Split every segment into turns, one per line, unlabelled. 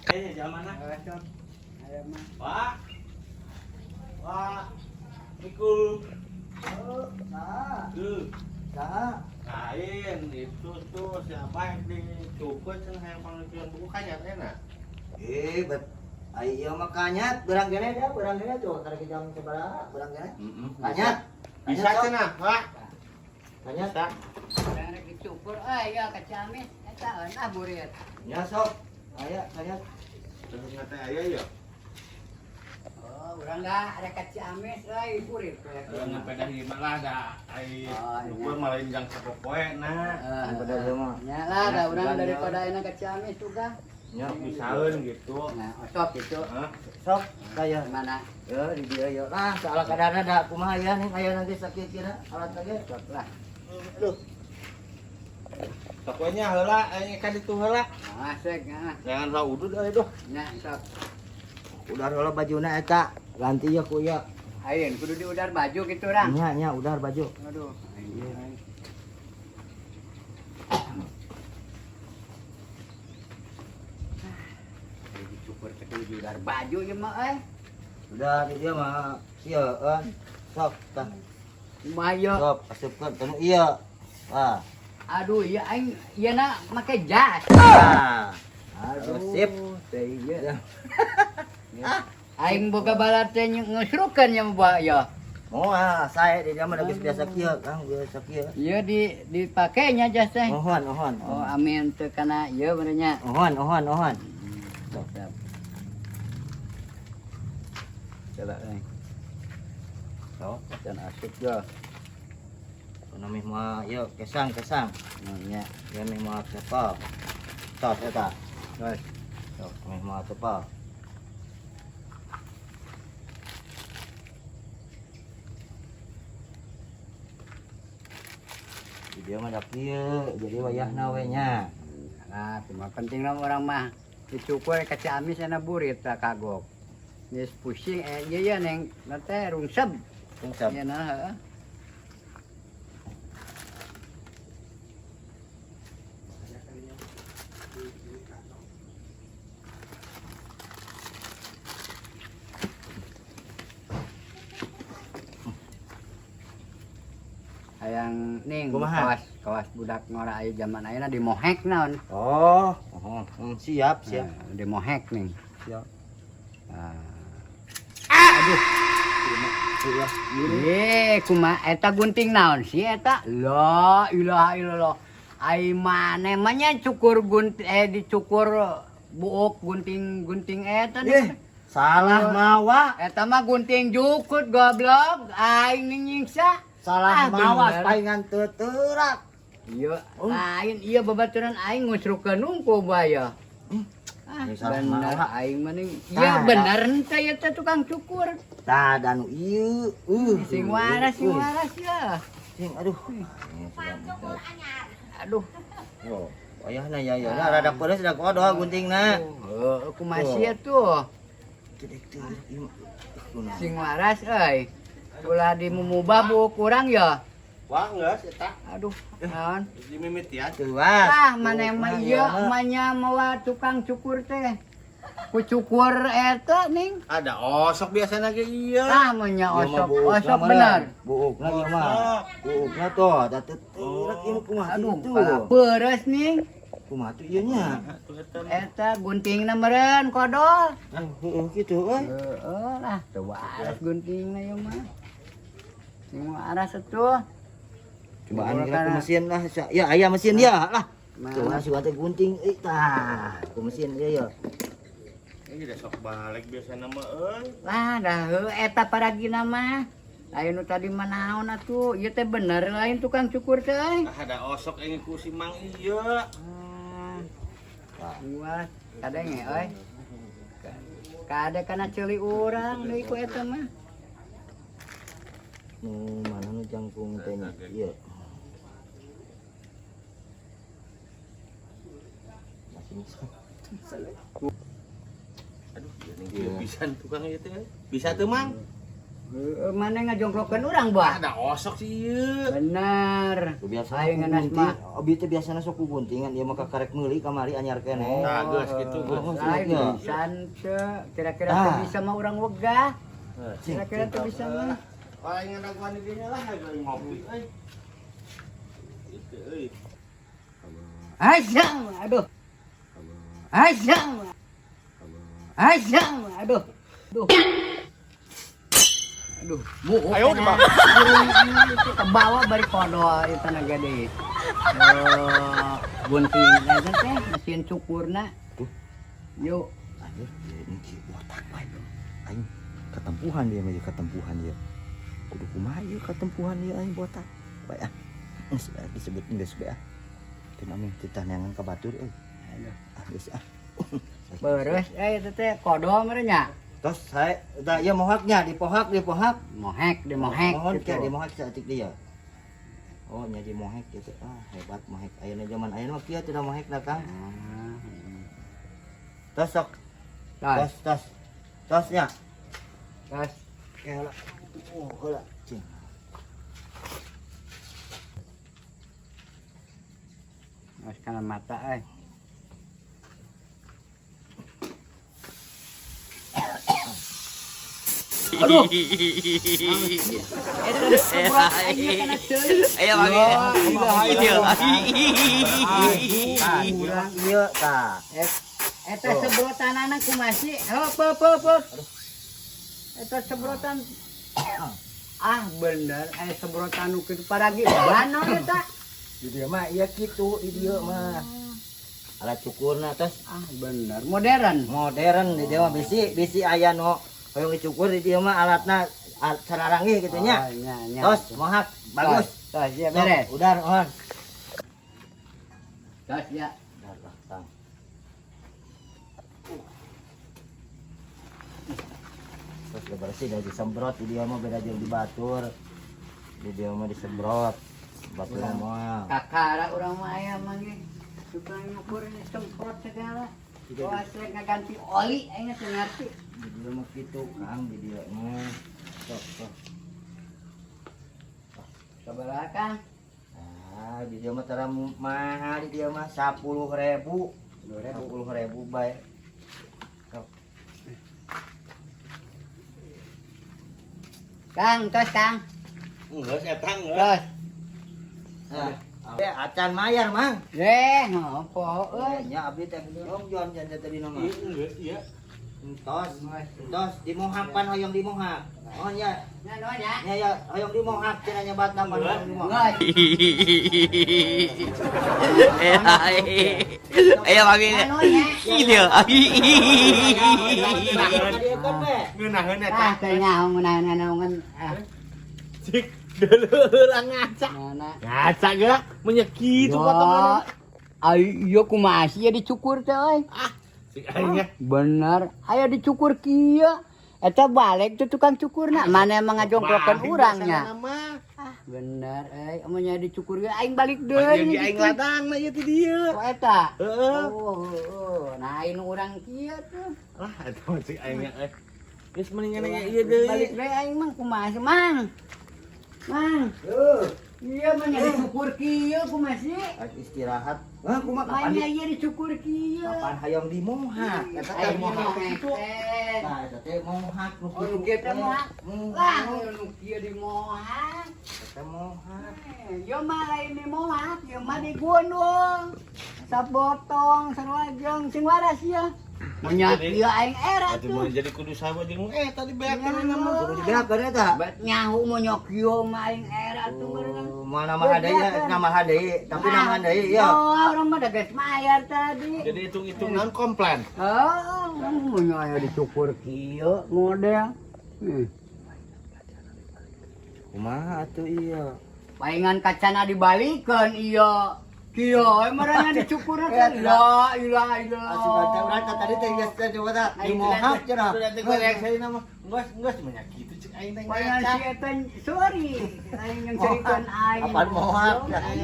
Eh, jalan mana?
Sok. Aya mah.
Wah. Wah. Assalamualaikum.
Oh, nah,
Tuh.
nah.
Lain itu tuh siapa yang dicukur cenah yang panggilan buku kanyat enak.
Eh, bet ai ieu mah kanyat, beurang kene dah, beurang kene tuh, karek jam sabaraha, beurang kene. Kanyat.
Bisa cenah, Pak.
Kanyat.
Bisa.
Urang rek dicukur euy ya ka Ciamis eta ah burit.
Ya sok. Aya kanyat.
Terus ngate aya ya.
Oh, urang da rek ka Ciamis euy burit.
Ngepeda di malah da ai
Oh, iya.
nyukur malah jang sapopoe nah.
Daripada ieu mah.
Nya lah da urang
Ya,
daripada ayeuna ka Ciamis juga.
Nya,
Bisaeun gitu.
Nah, sok gitu.
Hah?
sok saya.
Mana?
Ya di dieu ya. Lah, salah kadana da kumaha ya nih aya nanti sakit kira alat lagi.
Sok lah.
Aduh.
Sok we nya heula aya ka ditu heula.
Ah, sek ah.
Jangan lah udud euy duh.
Nya sok.
Udar heula bajuna eta, ganti ya ku ieu.
Ayeun kudu diudar baju gitu urang.
Nya nya udar baju.
Aduh. Aing. Dicukur teh kudu diudar baju ieu mah euy.
Udah di dieu mah ieu kan. Sok tah.
Kumaha ieu?
Sok asupkeun teu ieu. Wah.
Aduh, ieu aing ieu na make jas.
Ah.
Aduh,
Sip.
Teh ieu. Aing boga balat teh ngesrukeun nya mah ya.
Moal, saya di dieu mah geus biasa kieu, Kang, biasa kieu.
Ieu di dipake nya jas teh.
Mohon, mohon.
Oh, amin teu kana ieu bener nya.
Mohon, mohon, mohon.
Siap. Coba euy.
Sok,
Can asup yo.
kana meh moal ieu kesang, kesang.
Oh, nya.
Ieu meh moal cepal. Tos eta.
Terus.
Sok meh moal cepal. Di dieu mah da kieu, jadi wayahna we nya.
Nah, cuma penting lah orang mah dicukur ka Ciamis ena burit tah kagok. Geus pusing ieu ya neng teh rungseb.
Rungseb.
Ieu nah heeh. Hayang ning
Kumaha?
kawas kawas budak ngora aya zaman ayeuna dimohek naon.
Oh, oh, siap, siap.
Nah, dimohek ning.
Siap.
Ah. Aduh.
Iya.
Eh, kumaha eta gunting naon sih eta? La ilaha illallah. Ai maneh mah nya cukur gunting dicukur buuk gunting-gunting eta
Eh,
nih.
salah mawa.
Eta mah gunting jukut goblok. Aing ning nyingsa.
Salah
Ah,
mawa
bener.
paingan teu teurak.
Iya,
Oh.
lain iya babaturan aing ngusrukeun nungku baya. Ah,
Ini salah
bener
mawa.
aing mah ning. Iya
Tah,
bener henteu ieu teh tukang cukur.
Tah dan ieu
Sing waras ya.
Sing aduh.
Aduh.
Oh, ayahna ya ya rada pedes da kodol guntingna.
Heeh, kumaha sia tuh.
Teu teu ieu mah. Kunaon?
Sing waras euy. Ulah dimumubah buuk urang ya.
Wah, geus eta.
Aduh, naon?
Di mimitian.
Teu was.
Ah, maneh mah ieu
Kunaon,
mah mawa tukang cukur teh. Ku cukur eta ning.
Ada osok biasana ge ieu.
Ah, mah nya
Ieu mah
osok,
buukna
osok
mah.
bener.
Buukna ieu mah. Buukna tuh da teu teurak ieu mah kumaha
Aduh,
kitu.
peres ning.
Kumaha tuh ieu nya?
Tuh eta.
Eta guntingna meureun kodol.
Heeh kitu euy.
Heeh lah, teu waras guntingna ieu mah. Sing waras atuh.
Cobaan kira ku mesin lah. Ya aya mesin ya lah.
Mana?
Coba si teh gunting euy tah. Ku mesin ieu ya.
Ini udah sok balik biasana mah euy.
Lah, dah heuh eta paragina mah. Lain nu tadi mah naon atuh? Ieu teh bener lain tukang cukur teh euy.
Ah, ada osok yang ku si Mang ieu.
Wah, kadenge euy. Kade kana ceuli urang deui ku eta mah.
Nu mana nu jangkung teh nya? Ieu. Masih
Aduh, ieu ning ieu pisan tukang ieu teh. Bisa teu, Mang?
Heeh, mana ngajongkrokeun urang buah?
Ada osok sih ieu.
Bener.
Biasa
Aing
ku
ngenas
gunting.
mah.
Abi teh biasana sok ku guntingan ieu mah kakarek meuli kamari anyar keneh.
Nah, geus kitu geus.
Oh,
Lain
iya.
pisan teu. Kira-kira
Ah.
teu bisa mah urang wegah.
Cing,
Kira-kira
cing.
teu bisa mah.
Aing ngadaguan di dinya lah aing ngopi euy. Itu euy.
Asyang, aduh. Asyang. Asyang, aduh. Aduh. Aduh, bu.
Ayo, di bawah.
Itu ke bawah bari kodol itu na gede. Oh, gunting eta teh mesin cukurna.
Tuh.
Yuk.
Anjir, ini ki botak bae. Aing katempuhan dia mah katempuhan dia. Kudu kumaha ieu katempuhan dia aing botak. Bae ah. Geus bae disebut geus bae ah. Teu namung titah neangan ka batur euy.
Aduh.
Ah geus ah.
Beres eta teh kodol meureun nya.
Tos saya da ieu mohaknya dipohak dipohak.
Mohek, dimohek
Mohon
gitu.
kayak dimohek saeutik dia. Oh, nya dimohek gitu. Ah, hebat mohek. Ayeuna zaman ayeuna mah kieu tidak mohek da Kang.
Ah.
Tos sok.
Tos,
Tos tos. Tos nya.
tos.
Heula. Oh, heula. Cing.
Tos kana mata euy. Aduh. Eta disemprot aing kana ceuli.
Ayo mami. Iya.
Tah, urang ieu tah.
Eta sebrotanana kumaha sih? Hop hop hop hop. Eta sebrotan ah bener aya sebrotan nu kitu paragi banon eta.
Di dieu mah ieu kitu di dieu mah. Alat cukurna tos
Ah bener modern.
modern di dieu mah bisi bisi aya nu hoyong dicukur di dieu mah alatna sararanggih kitu nya.
Oh, nya, nya.
Tos mohak bagus.
Tos, ya
Sok,
beres.
Udar mohon.
Tos ya.
Udar lah, tang. Terus udah bersih dah disemprot di dia mah beda jeung di batur. Di dia mah disemprot. Batur moal.
Kakara urang mah aya mah ge. Tukang nyukur semprot segala. Oh, asli ngaganti oli aing teu ngarti.
Di dia mah kitu Kang di dia mah. Sok sok.
Sabaraha Kang?
Ah, di dia mah tara mahal di dia mah 10.000. 10.000 bae. Sok.
Kang, tos Kang.
Geus eta geus.
Tos.
Nah, acan mayar, Mang.
Eh, ngopo euy.
Nya abdi teh jongjon jan tadi nama.
Ieu geus ieu.
Tos, tos dimohak pan hoyong dimohak. Oh nya,
Nya nuhun ya.
nya ya hoyong dimohak cenah nyebatna pan hoyong dimohak.
Geus.
Ayo mami.
Nya nuhun ya.
Iya.
Diekeun we.
Ngeunaheun eta.
Ah, teu nyaho ngeunaheun-ngeunaheun. Ah,
Cik deuleuh ngaca.
mana?
Ngaca geura menya kitu potongan.
Ai ieu kumaha sih ya dicukur teh euy.
Ah, cik aing nya.
Bener, aya dicukur kieu. Eta balik tuh tukang cukurna, mana emang ngajongkrokeun urang nya. Ah, bener euy, amun nya dicukur ge aing balik deui.
Aing aing ladang mah ieu ti dieu.
Oh eta.
Heeh.
Oh, heeh. Nah, aing urang kieu tuh.
Lah eta mah cik aing nya euy. Geus mendingan nya ieu deui.
Balik deui aing mah kumaha sih, Mang? Mang,
Heuh,
iya mah nya dicukur kieu kumaha sih?
arek istirahat. Hah, kumaha kapan
Lain
di
ieu dicukur kieu.
kapan hoyong dimohak? Eta teh
Aing
mohak
mohek
kitu.
teh.
Tah, eta teh mohak nu
Oh, nu kieu teh mohak.
Hmm,
Lah, nu kieu dimohak.
Eta mohak.
Yo mah lain dimohak, yo mah digundul. Sabotong, sarua jeung sing waras ya. Munyak ieu aing era
Atuh mah
tuh.
jadi kudu saha jeung eta dibeakeun
Iya.
mah.
Kudu dibeakeun eta.
Bet nyahu monyok ieu mah aing era tuh meureun.
Oh, mana mah deui ya, nama deui, tapi nama deui ya.
Oh, urang mah da geus mayar tadi.
Jadi hitung-hitungan komplain.
Oh, urang monyok aya dicukur kieu model.
Kumaha atuh ieu?
Palingan kacana dibalikeun ieu. Kieu we marana dicukur teh. La ilaha illallah.
Asup teh urang teh tadi teh geus teh coba tah dimohak cenah.
Sudah teh gue saya nama geus geus banyak kitu cek aing teh
Palingan
ngaca.
si eta sorry. Aing yang ceritakan aing.
Apaan mohak?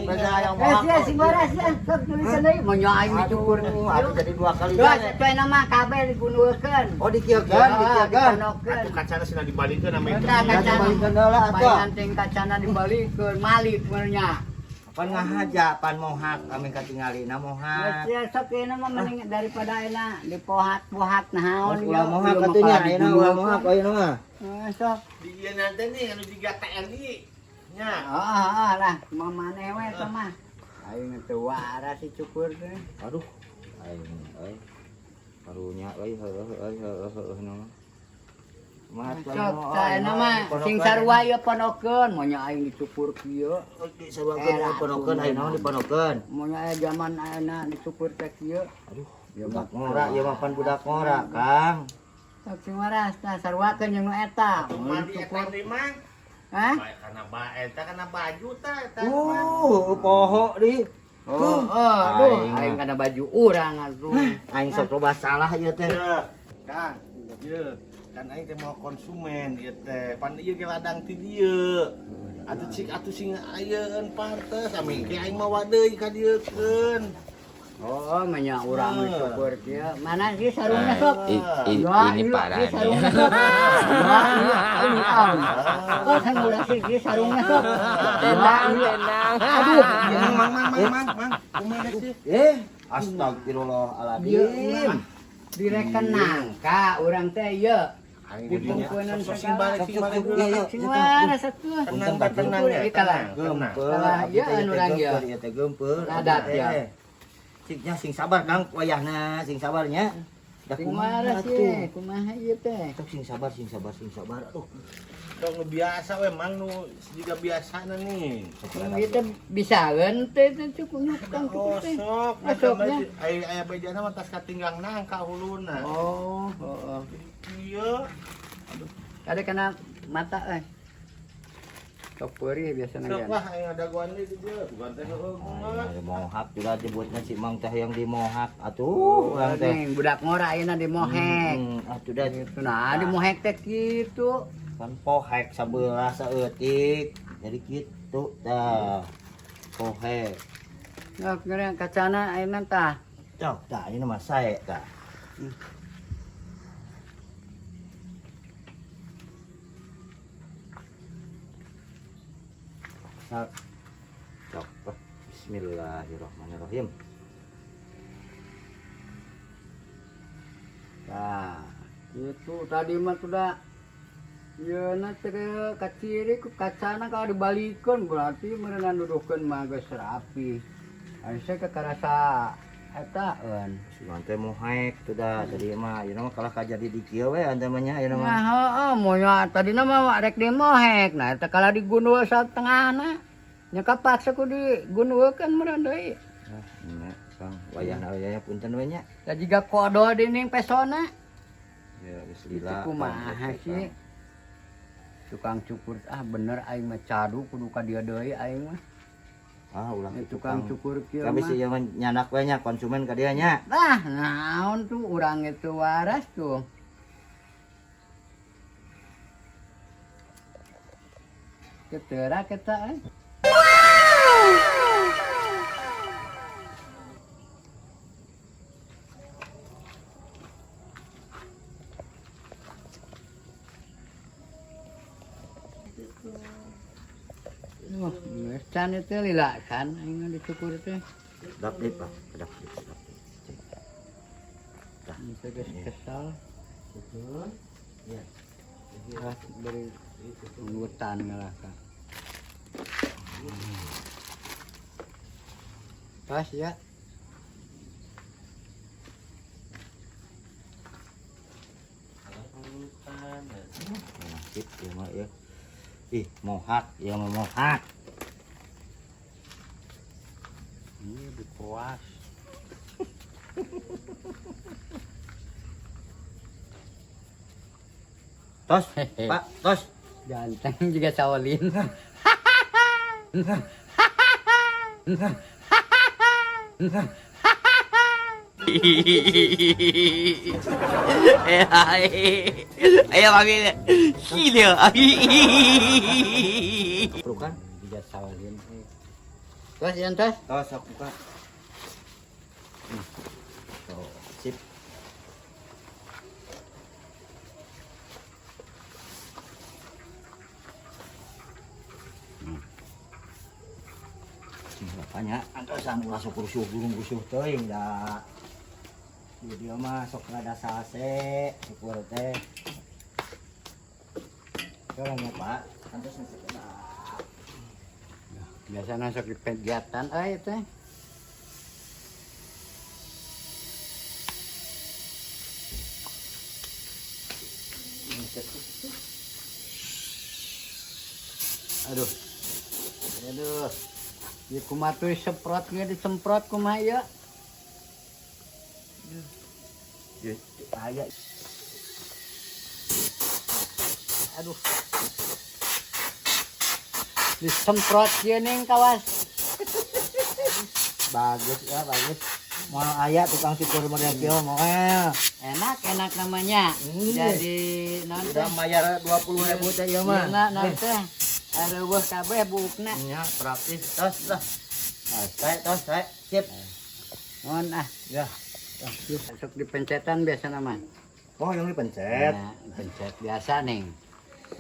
Beda yang
Eh
mohak.
sia sing waras ya, sok tulisan deui mun nya aing dicukur.
Aduh, aduh jadi dua kali.
Duh, sesuai nama kabeh digundukeun.
Oh dikieukeun, dikieukeun.
Atuh kacana sina dibalikeun sama itu.
Eta kacana.
Dibalikeun heula atuh.
Palingan teh kacana dibalikeun, malik mun nya.
Pan ngahaja, pan mohak kami katingalina mohak.
Ya sok ieu mah mending daripada ayeuna dipohak-pohak naon.
Ulah mohak atuh nya, ayeuna ulah mohak ayeuna mah.
Sok.
Di ieu nanti nih anu jiga TNI. Nya.
Oh, oh, lah, mau maneh we eta mah. Aing teu waras si cukur teh.
Aduh, aing euy. Karunya euy heueuh euy heueuh heueuh na mah. Mahat
Sok, saena mah sing sarua ieu ponokeun, monya aing dicukur kieu.
Disaruakeun diponokeun ayeuna mah diponokeun.
Monya aya jaman ayeuna dicukur teh kieu.
Aduh, budak ngora ieu mah pan budak ngora, Kang.
Sok sing waras tah saruakeun jeung nu eta. Mun
Mandi eta
dicukur.
deui mah.
Hah?
Bae kana ba eta kana baju tah eta.
Poho di.
Oh, oh, aduh, aing kana baju urang atuh.
Aing sok loba salah ieu teh.
Kang, ieu kan aing teh mau konsumen ieu teh. Pan ieu ge ladang ti dieu. Atuh cik atuh sing ayeun pantes ame ge aing mawa deui ka dieukeun.
Oh, menya urang dicukur kieu. Mana sih sarungna sok?
Ini parah nih.
Sarungna sok. Oh, sarungna sih sarungna sok.
Tenang, tenang.
Aduh,
Mang mang mang mang mang mang kumaha sih?
Astagfirullahaladzim.
Direken nangka urang teh ieu.
Aing didinya
Ditungkunan
sok sing balik sing balik
Iya, iya.
Sing waras atuh.
Tenang teh tenang ya.
Kalah.
Tenang.
Salah, ieu anu urang ieu.
Ieu teh geumpeur.
Adat, ya.
Cik nya sing sabar Kang wayahna, sing sabarnya. Da
Sing
kumaha
waras
atuh.
ye, kumaha ieu teh?
Sok sing sabar, sing sabar, sing sabar. Aduh.
Sok nu biasa we mang nu jiga biasana nih.
Ieu teh bisaeun teh teh cukup kang
Oh
cukup teh.
sok,
Masuknya.
aya aya bejana mah tas katinggang nangka huluna.
Oh, heeh.
Ieu
Ada kena mata eh. Sok peurih biasana
sok
kan.
lah aing ada dagoan deui di dieu. Bukan teh heueuh
Aing mohak juga disebutna si Mang teh yang dimohak atuh urang teh.
Nih, budak ngora ayeuna dimohek.
Atuh da
Gitu nah, dimohek teh kitu.
kan pohek sabelah saeutik. Jadi kitu tah. Pohek.
Sok geura kacana ayeuna tah.
Cok, tah ini mah sae tah. Cok, ah, bismillahirrahmanirrahim.
Tah, itu tadi mah sudah Yeuna teh kaciri ku kacana kalau dibalikeun berarti meureunan nuduhkeun mah geus rapi. Ari saya kekarasa etaeun.
Sugan teh mohek tuh dah tadi mah ieu mah kalah kajadi di kieu we ante mah nya ieu mah.
Nah, heeh, monya tadina mah rek dimohek. Nah, eta kalah digundul satengahna. Nya kapaksa ku digundulkeun meureun deui.
Ah, nya Kang, wayahna wayahna punten we nya.
Da jiga kodo dinding pesona.
Ya geus
Itu
lila.
kumaha sih? Tukang cukur ah bener aing mah cadu kudu ka dieu deui aing mah.
Ah, ulah
Ini tukang cukur kieu
Tapi
mah.
sih ieu mah nyanak we nya konsumen ka dieu nya.
Lah, naon tuh urang itu waras tuh. Ketera kita eh. Wah, geus can itu lila kan aing dicukur teh.
Dap dip, ah, dap dip, dap dip.
Itu geus kesal.
Ya.
Ah, beri hutan ngalah ka. Pas ya.
Sip, ieu mah ieu. Ih, mohak, ieu mah mohak.
Iya dikoas.
Tos, Pak, tos.
Ganteng juga Shaolin.
Ayo panggil. Gila.
Pelukan.
Tidak sawalin. Tos, yan tos.
Tos aku buka. Oh, sip. Sing bapaknya antosan ulah sok rusuh burung rusuh teuing da. Di dieu mah sok rada sase syukur teh. Tolong ya Pak, antosan sakedah.
Biasana sok di kegiatan euy teh. Aduh. Aduh. Ieu kumaha tuh semprot ge disemprot kumaha ieu?
Ieu aya.
Aduh. Disemprot ieu ning kawas.
Bagus ya, bagus. Moal aya tukang cukur model kieu moal.
Enak enak namanya. Jadi naon teh?
Udah bayar 20.000 teh ieu mah.
Ieu naon teh? Areuweuh kabeh buukna.
Nya praktis tos lah. Saya tos saya sip.
Mohon ah.
Ya.
Sok dipencetan biasa nama.
Oh, yang dipencet.
Nah, pencet biasa ning.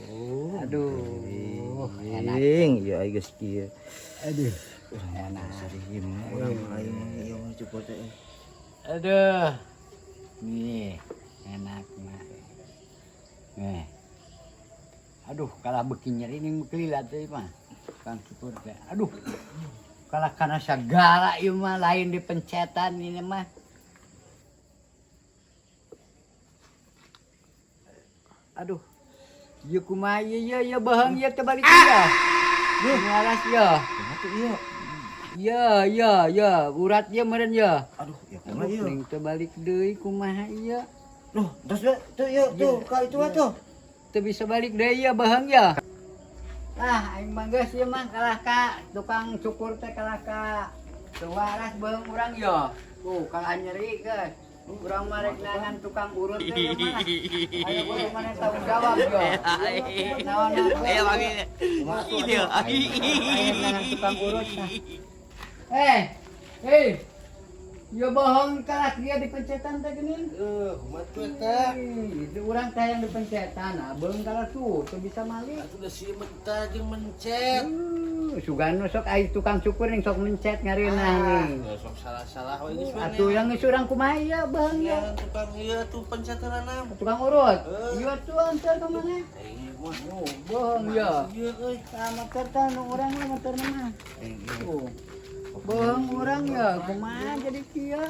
Oh.
Aduh, enak.
Ing, ieu ai geus kieu.
Aduh, enak.
Sari urang aing ieu mah cukur teh.
Aduh. Nih, enak mah. Nih. Aduh, kalah beuki nyeri ning beuki lila teh mah. Kang cukur teh. Aduh. Kalah kana sagala ieu mah lain dipencetan ini mah. Aduh. Ieu kumaha ieu ieu ieu beuheung ieu teh balik ieu. Duh, ngaras ieu.
Kumaha tuh ieu?
Iya, iya, iya, urat ieu meureun ieu.
Aduh, ya kumaha ieu?
Ning teu balik deui kumaha ieu?
Duh, tos tuh ieu tuh ka itu atuh.
Teu bisa balik deui ieu beuheung ieu. Ah, aing mah geus ieu mah kalah ka tukang cukur teh kalah ka teu waras beuheung urang ieu. Tuh, kalah nyeri geus. Urang mah rek nangan tukang urut teh ieu mah. Ayo boleh mana tanggung jawab ieu. Naon
Ayo panggil. Gila.
Ayo nangan tukang urut nah. Eh, hei. Ieu bohong kalah dia dipencetan teh geuning.
Kumaha tuh eta?
Itu urang teh yang dipencetan, ah beung kalah tuh, teu bisa mali.
Atuh da sieun mentah jeung mencet.
Sugan nu sok ai tukang cukur ning sok mencet ngareunah ning.
Sok salah-salah we geus mah.
Atuh yang geus urang kumaha ieu beung ieu?
Tukang ieu tuh pencetanana.
Tukang urut. Ieu tuh antar ka mana?
Mah.
Oh, beung ieu.
Ieu euy.
Tah motor tah nu urang mah motorna mah. Tuh. Beung urang ya, kumaha jadi kieu?